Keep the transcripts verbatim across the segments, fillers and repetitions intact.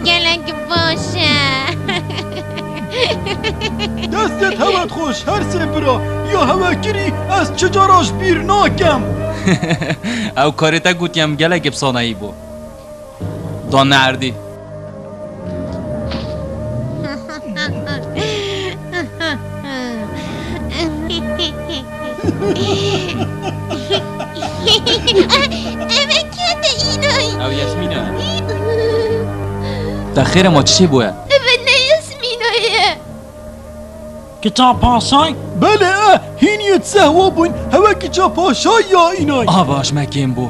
Gelek baş e. Destê hewe xweş her sê bira. Ya hewe kirî ez çi cara ji bîr nakem. Ew karê te gotiye min gelekî bi sanayî bû. Dan erdî. Eve kete înoy. Ew Yasmîn e. Te xêr e, ma çi çê bûye? Eve ne Yasmîna ye. Kiça paşay? Belê, e, hîn yê sehwa bûn, hewe kiça paşay ya înay. Ava ji me kêm bû.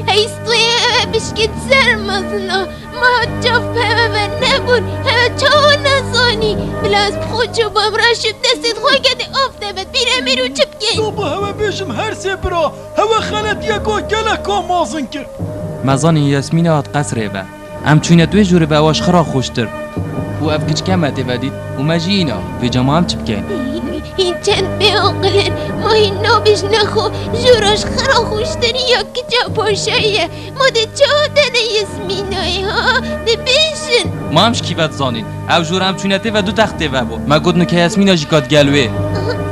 Heystoyê ew pişkî ser mezin a. Ma çav peve ve nebûn, hewe çawa nezanî? Bila ez bi xwe çûbam reşî destê xwe gedê av de ve bîrê mêr û çi bikên? Soba hewe bêjim her sê bira, hewe xeletiyeka geleka mezin kir. Me zanî Yasmîna hat qesrê ve. Em çûyne tu ê jûrê ve ewa ji xwe re xweştir. Û ev kiçke me tê ve dît û me jî îna. Vêca ma em çi bikeyn? Hîn çend bêaqil in, ma hîn nabêjine xwe jûra ji xwe re xweştir ya kiça paşayî ye. Ma dê çawa te ne Yasmînayê ha? Dê bêjin. Ma em ji kî ve dizanîn? Ew jûra em çûyne tê ve du textê ve bû. Me got nuke Yasmîna jî kat gel wê.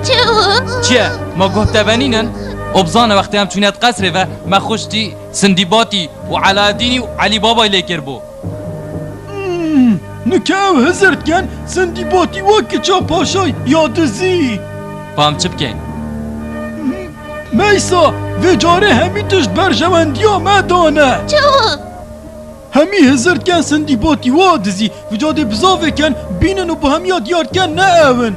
Çawa? Çi ye? Ma guh te ve nînin? O bizane wextê em çûyne di qesrê ve me xweştî Sindîbatî û Elaeddînî û Elî Babayî lê kiribû. Hmm, nuke ew hizir dikin, Sindîbatî wek kiça paşay ya dizî. Pa em çi bikeyn? Hmm, Meysa, vê carê hemî tişt berjewendiya me dane. Çawa? Hemî hizir dikin Sindîbatî wa dizî. Vêca dê bizavê ken, bînin û bi hemiya diyar dikin ne ew in.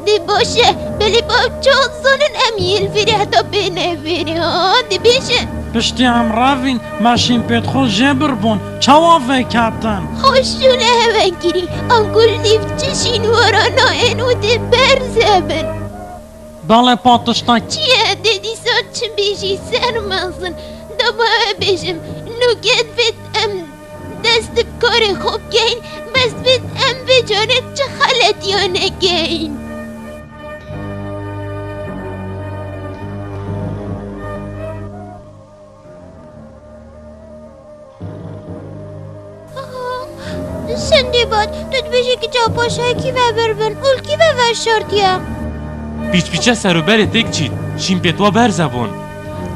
Dê baş e, belê bav çawa zanin em yê li vêrê heta bêne vêrê, ha, dê bêjin. Piştî em revîn, me şînpêt xwe jê birbûn, çawa vêketin? Xweş çûne hewe kirî, anku li nîv çi şînwara nayên û dê berze bin. Belê pa tiştek. Çi ye, dê dîsa çi bêjî ser mezin? Da ba bêjim, nûke divêt em dest bi karê xwe bikeyn, bes divêt em vê carê çi xeletiya nekeyn. Sindîbat, tu dibêjî kiça paşayê kî ve birbin û li kî ve veşartiye? Pîçpîçe serûberê têk çît, şînpêtwa berze bûn.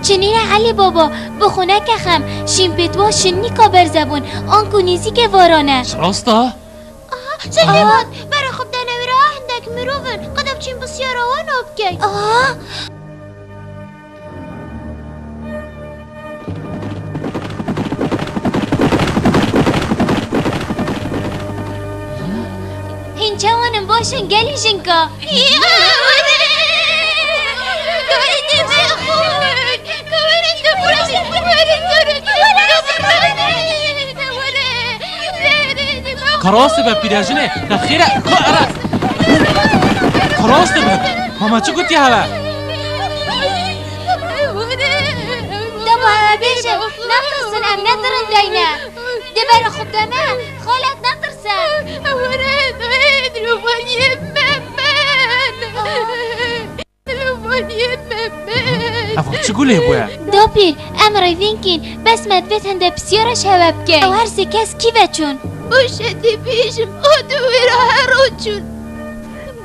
Çinî ne Elî Baba, bi xwe neke xem, şînpêtwa şin nîka berze bûn, anku nîzîkê varan e. Ji rast e? Aha, Sindîbat, berê xwe bidene wê re, hindek mirov in, qede biçîn bi siyara wan nabikeyn. Aha. Hîn çawan in, baş in, gelî jinka. Ka rastê be pîrejinê, te xêre, ka ara. Ka rastê be. Mama çi gotiye hewe? Dema bêje, netirsin, em ne dirindeyne. Dê berê xwe bideme, xalet netirse. Were, were, dilovaniyê me ben. Dilovaniyê me ben. Ev çi gulê bûye? Dapîr, em rêvîn kîn, bes me divêt hinde pisyara ji hewe bikeyn. Ew her sê kes kî ve çûn? Baş e, dê bêjim, a du wêra hera çûn.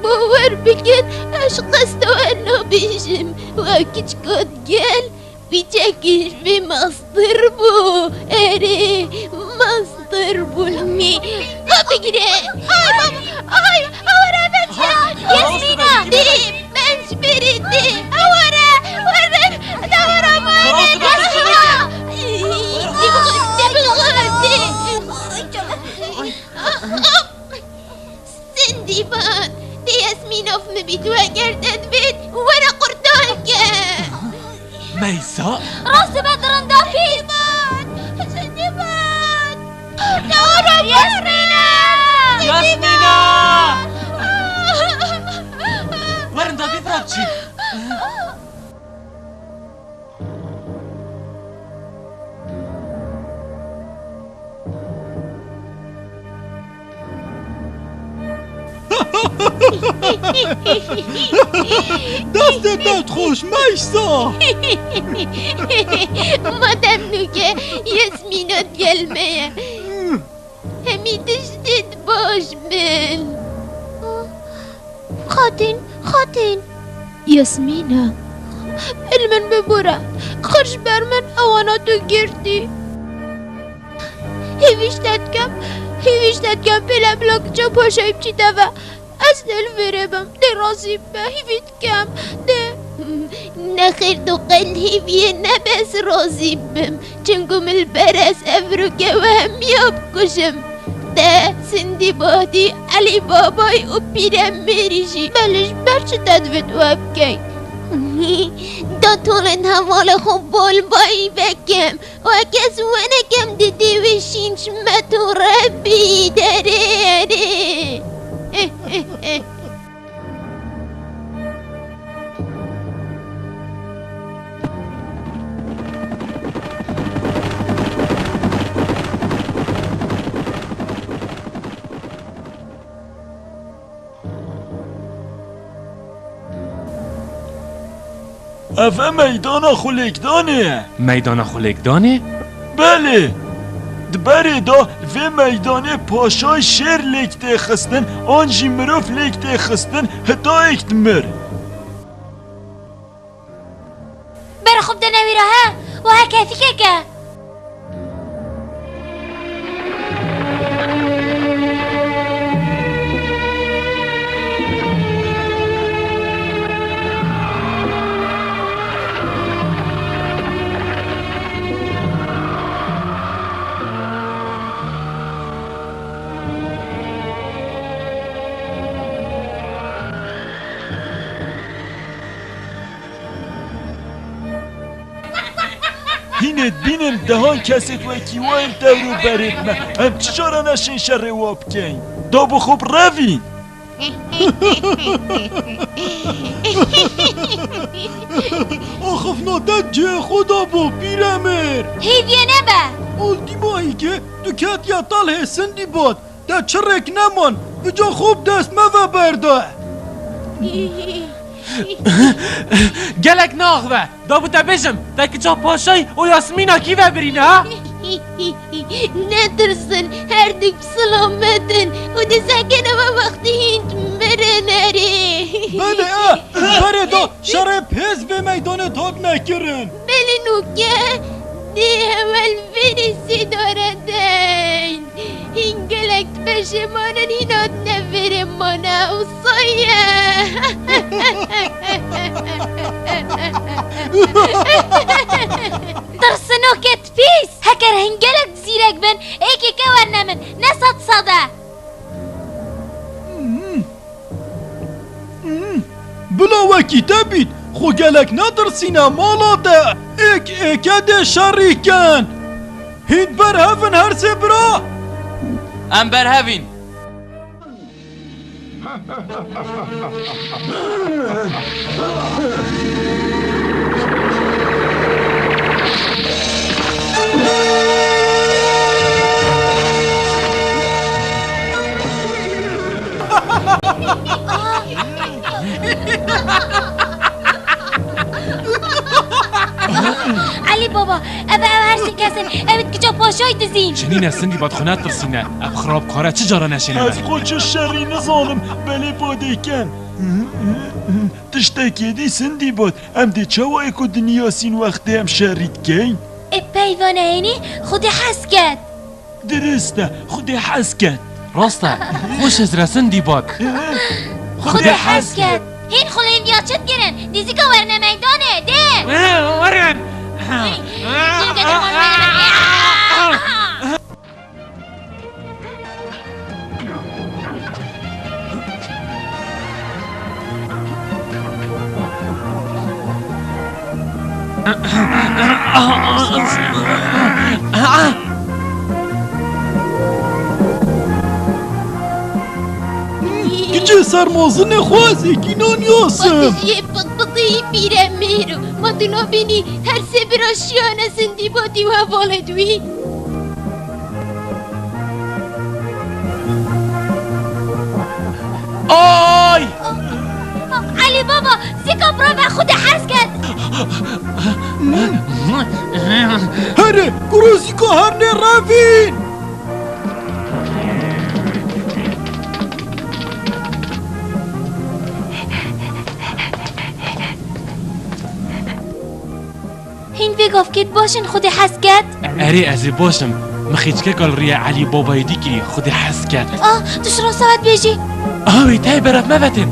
Bawer bikin, ez ji qesta we nabêjim. We kiçika digel, pîçekî ji vê mestir bû. Erê, mestir bû. Lê ha bigire. Ay, baba, ay, awara veçe. Yasmîna. Dê, ben ji bêrê dê. Awara, were, dawara me. Yasmîna. Dê bixwe, dê bixwe, dê. Sindîbat, dê Yasmîn of min bît, we ger te divêt, were qurtal ke. Meysa? Rast dibe dirindapî. Sindîbat! Sindîbat! Yasmîna! Yasmîna! Werin da bî firat, Çi? Destê te xweş, Meysa. Madem nûke Yasmîna digel me ye, hemî tiştî baş bin. Xatîn, xatîn. Yasmîna. Li min bibûre. Xir ji ber min ewana tu girtî. Hêvî ji te dikem, hêvî ji te dikem pêle bila kiça paşayî biçîte ve. Ez dê li vêrê bim, dê razî bibe, hêvî dikem, dê. Nexêr tu qey li hêviyê nebe ez razî bim. Çimku min li ber ez evroke we hemiya bikujim. Te, Sindîbadî, Elî Babayî û Pîremêrî jî. Belê ji ber çi te divêt we bikey? Da tolên hevalê xwe bolbayî vekem. Wek ez wenekem didê wê şîn ji me tu re bî derê. Ev e meydana xulêkdanê ye. Meydana xulêkdanê? Belê. Di berê de li vê meydanê paşay şêr lêk tê xistin, an jî mirov lêk tê xistin, heta yek dimir. Bera xwe bide newêra he, wa he kefîkek e. Hînê dibînin dehan kesêk wekî we yên dewr û berê di me. Em çi cara neşên şerê wa bikeyn? Da bi xwe birevîn. Axifna te cihê xwe da bo, Pîremêr. Hêviyê nebe. Ol dîmahîkê tu ketiye talhê Sindîbad. Te çi rêk neman, bica xwe bi dest me ve berda. Gelek naaxive, da bi te bêjim, te kiça paşayî û Yasmîna kî ve birîne, ha? Netirsin, her du bi silamet in û dizekene ve wextî hîn mirin erê. Belê e, berê da şerê pêz vê meydanê hat nekirin. Belê nûke, dê hewe li vêrê sêdare deyn. Hîn gelek di beşê manin hîn hatine vêrê mane û saye. Tirsinokê pîs! Heker hîn gelek zîrek bin, êkê ke werne min, ne sed sed e. Bila wekî te bît, xwe gelek netirsîne mala te. Êk êke dê şerî ken. Hîn berhevin her sê bira. Em berhevîn. Elî baba, ev, ev her sê kes in, ev ê kiça paşayî dizîn. Çinîne Sindîbad, xwe netirsîne. Ev xirabkare çi cara neşêne me. Ez xwe çi şerî nizanim, belê badê ken. Tiştekê dî Sindîbad, em dê çawa êk û dinya sîn wextê em şerî dikeyn? Ê peyva nehênî, Xwedê hez ket. Dirist e, Xwedê hez ket. Rast e, xweş hizre Sindîbad. Xwedê hez ket. Hîn xulêndiya çi dikirin? Dîzika werine meydanê, dê. Werin. Hîn getir xwe. Cê sermazinê xwe ez êkî nan yasim. Patijiyê pitpitî pîre mêr û ma tu nabînî her sê bira şiyane sindî batî û hevalê dûî. Ay! Elî baba, zîka birave xwe de hez ket. Here, kuro zîka herne revîn. Hîn vê gavkêt baş in, Xwedê hez ket. Erê, ez ê baş im. Min xîçkeka li rûyê Elî Babayê dî kirî, Xwedê hez ket. Ah, tu ji rasta ve dibêjî? Aha, wê tayê beref me vetin.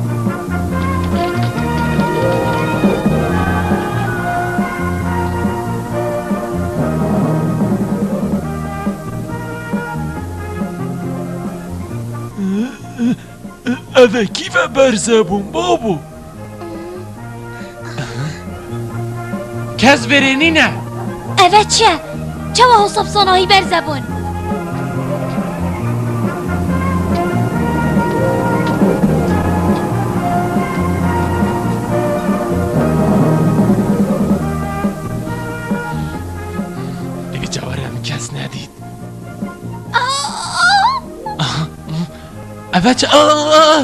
Ev e kî ve berze bûn, babo? Kes verê nîne. Ev e çi ye? Çawa hosap sanahî berze bûn? Divê caweran kes nedît. Eve çi? Aa!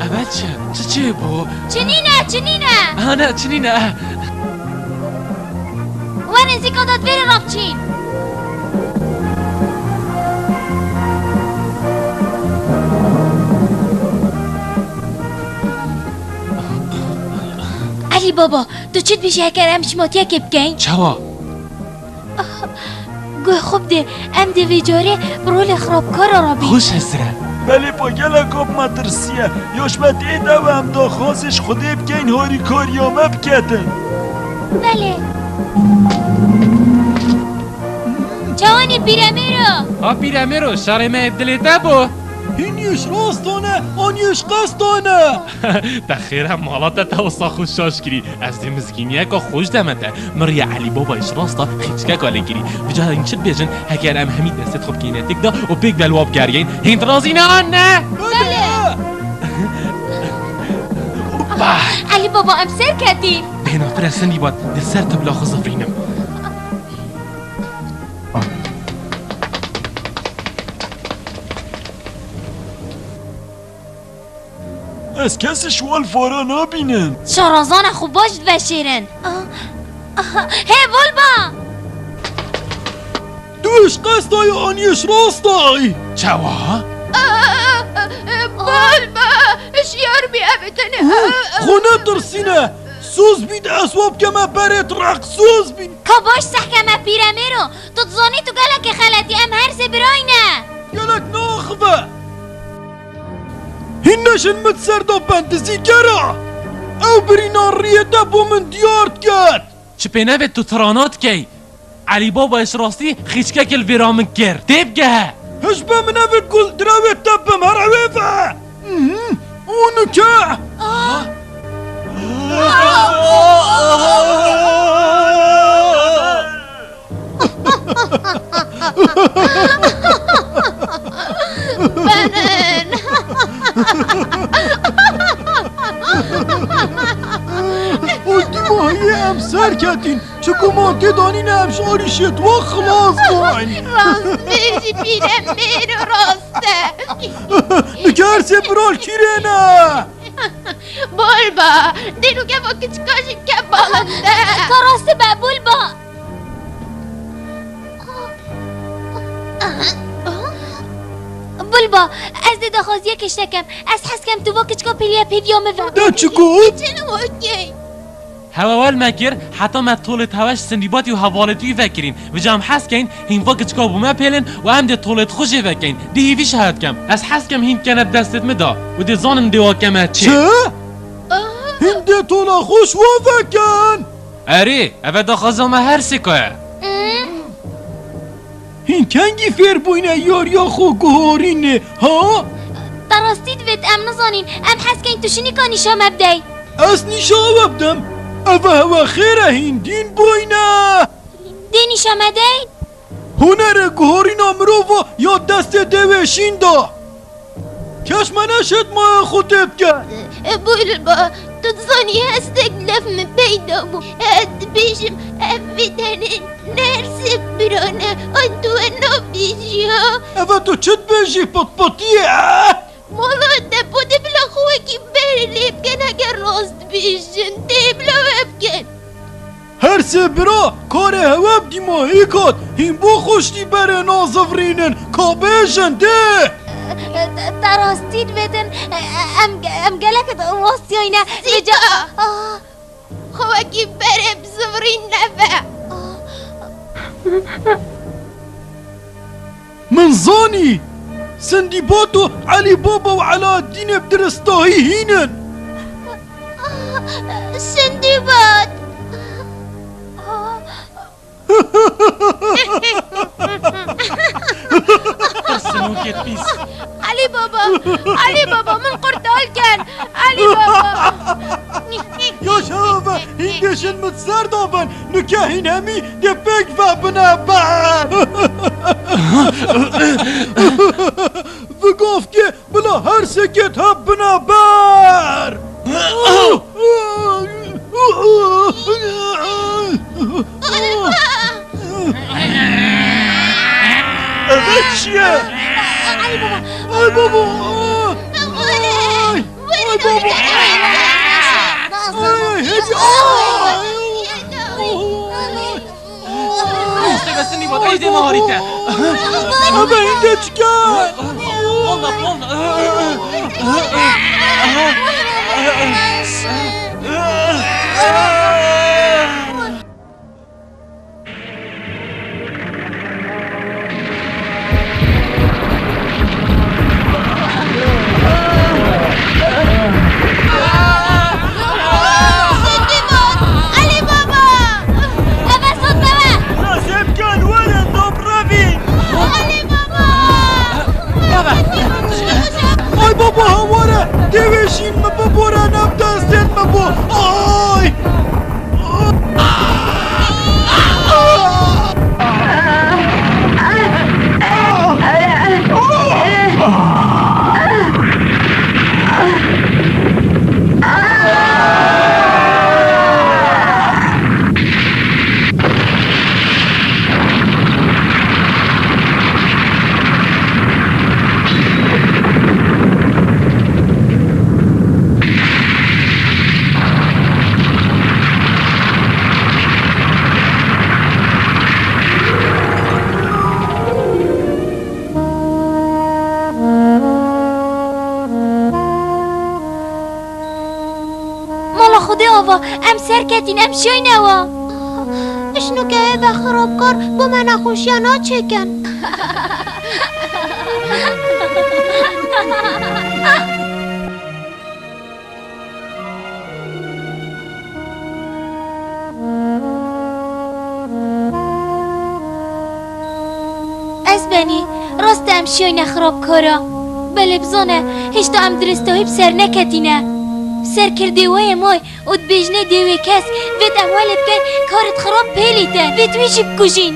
Eve çi? Çi çê bû? Çinîne, çinîne. Ha ne, çinîne. Werin zîka de divêre rapçîn. Elî baba, tu çi dibêjî heker em şimatiyekê bikeyn? Çawa? Guh xwe bide, em dê vê carê bi rolê xirabkara re bîn. Xweş hesire. Belê pa gelek ap me tirsiye. Ya ji me tê de we em daxwazê ji Xwedê bikeyn harîkariya me biketin. Belê. Çawanî pîremêro? Ha pîremêro, şerê me ev dilê te bû? Hîn yê ji rasta ne, an yê ji qesta ne? Te xêr e, mala te te wisa xwe şaş kirî. Ez dê mizgîniyeka xweş deme te. Min riya Elî Babayê ji rasta xîçkeka lê kirî. Vêca hîn çi dibêjin, heger em hemî destê xwe bikeyne têk de û pêk ve li wa bigeriyên, hîn tu razî ne an ne? Belê. Bah! Elî Baba, em serketîn. Bêhna pire sindî bat, di ser tibla xwe zifrînim. Ez kesê ji wan fara nabînim. Şarazana xwe baş diveşêrin. Ah, ah, hê Bulba! Tu ji qestayê aniyê ji rastayî. Çawa? Bulba! Şiyar bî ev tine. Xwe netirsîne. Soz bî de ez wa bikeme berê req soz bî. Ka baş sehkeme pîremêro. Tu dizanî tu gelekê xeletî, em her sê birayî ne. Gelek naxive. Hîn neşin min ser da bendizîgera. Ew birîna riyê te bo min diyar diket. Çi pê nebe tu tirana dikey? Elî Baba ji rastî xîçkekê li vêra min kir. Têbgehe. Hişbe min ev gul direwê te bim her ewê ve. Mhm. Û nike. Benin! Û dîmahiyê em serketîn, çi guman tê danîne em ji alîşê dua xilas bûyn. Rast bêjî pîre mêro rast e. Nikersê biral kîrê ne. Bulba, dênû geva kiçika jî ke balinde. Ka rastî be, Bulba. Bulba, ez dê daxwaziyekê ji te kem. Ez hez kem tu va kiçika pêliye pêdiya min ve. De çi got? Çi ne okey? Hewe wel me kir, heta me tolêt hewe ji sindîbatî û hevalêtî vekirin. Vêca em hez keyn, hîn va kiçika bo me pêlin û em dê tolêt xwe jê vekeyn. Dê hîvî şahet kem. Ez hez kem hîn kene destêt min da û dê zanin dê wa keme çi. Çi? Hîn dê tola xwe ji wa vekin. Erê, ev e daxwaza me her sêka ye. Hîn kengî fêr bûyne yariya xwe guharînê, ha? Te rastî divêt em nizanîn, em hez keyn tu şinîka nîşa me bidey. Ez nîşa we bidim. Ev e hewe xêr e hîn dîn bûyne. Dê nîşa me dey? Hunerê guharîna mirova ya destê dê wê şîn da. Kes me neşêt maya xwe tê bike. E, Bulba, tu dizanî hestek lef min peyda bû. Ez dibêjim, ev vê tenê ne her sê bira ne. Ay, tu we nabêjî ha. Eve tu çi dibêjî, pitpitiyê, eh? Mala te potê bila xwe wekî berê lê bikin, eger rast dibêjin, tê bila we bikin. Her sê bira karê hewe bi dîmahî kat, hîn bo xweştî berê nazivirînin, ka bêjin dê. Te, te rastî dibêtin, em, em gelek wastiyayne. Vêca. Sîta! Ah! Xwe wekî berê bizivirîn neve. Min zanî! Sindîbat û Elî Baba û Elaeddînê bi diristahî hîn in! Sindîbat! Sinokê pîs. Elî Baba! Elî Baba, min qurtal ken! Elî Baba! Yaş heve, hîn dêşin min ser da bin, nuke hîn hemî dê pêk ve bine ber. Vigavkê bila her sekê te bine ber. Eve çi ye? Ay baba. Ay baba. Ay. Ay baba. Ay, hedi. Ay. Rasteke sinî bad, ey dê me harîte. Eve hîn dê çike. Polna, polna. Sindîbat! Elî Baba! Eve sot bebe! Nasip kan werin dobrevîn! Elî Baba! Ay baba, haware! Dêwêşîn mi bibore, nem destên mi bo! Ay! Mala Xwedê ava, em serketîn, em şiyayne wa. Îşnûkeyê ve xirabkar bo me nexweşiya naçêkin. Ez benî, rast e em şiyayne xirabkara. Belê bizane, hêşta em diristahî bi ser neketîne. Serkirdê we yê may û dibêjinê dê wê kes, vêt em welê bikeyn, karit xirab pêlî te, vêt wî jî bikujîn.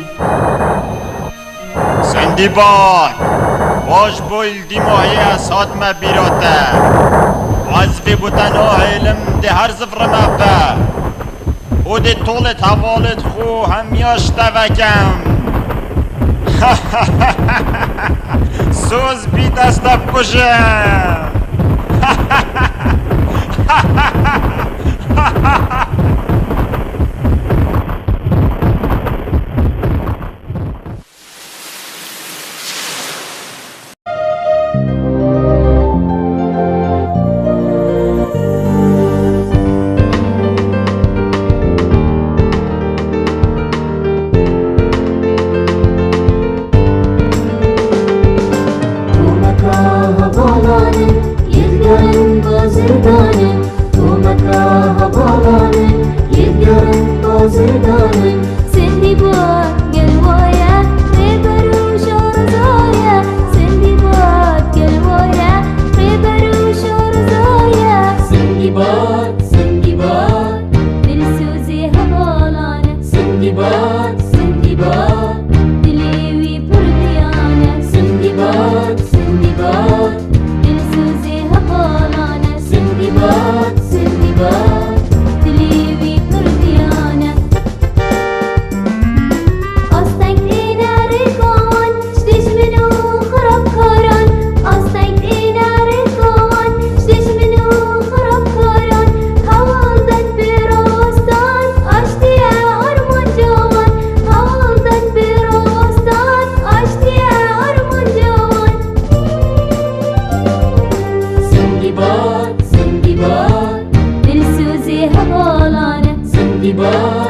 Sindîbad! Baş bû li dîmahî ez hatime bîra te. Ez vê bo te nahêlim dê her zivirime be. Û dê tolêt hevalêt xwe hemiya ji te vekem. Soz bî desta bikujim. Komeka hevalanê yek derin baz Ba